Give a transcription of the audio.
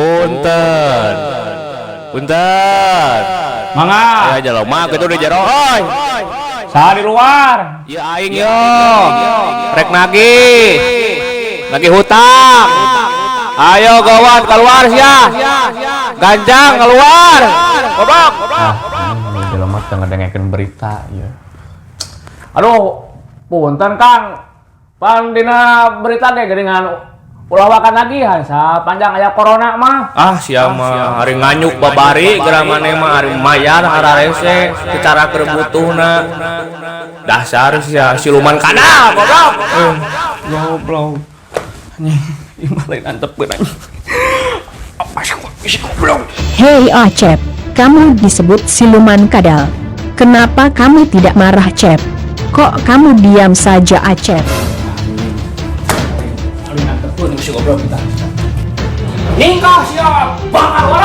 Punten. Punten. Mangga. Aya jelema kitu di jero euy. Saha di luar? Ieu aing yo. Rek nagih. Nagih hutang. Ayo gawat keluar sia. Ganjang keluar. Goblok. Ah, ini jelema teu ngedengekeun berita ieu. Aduh, punten, Kang. Pan dina berita ge geuningan ulah waka nagihan sapanjang aya corona mah. Ah, sia mah ari nganyuk babari geura maneh mah ari mayar hararese secara keur butuhna. Dasar sia siluman kadal, goblok. Eh, goblok. Anjing, ieu mah lain antepkeun, anjing. Apa sih goblok? Hei Acep, kamu disebut siluman kadal. Kenapa kamu tidak marah, Cep? Kok kamu diam saja, Acep? Lain antepkeun si goblok kita. Ningkah sia bakal.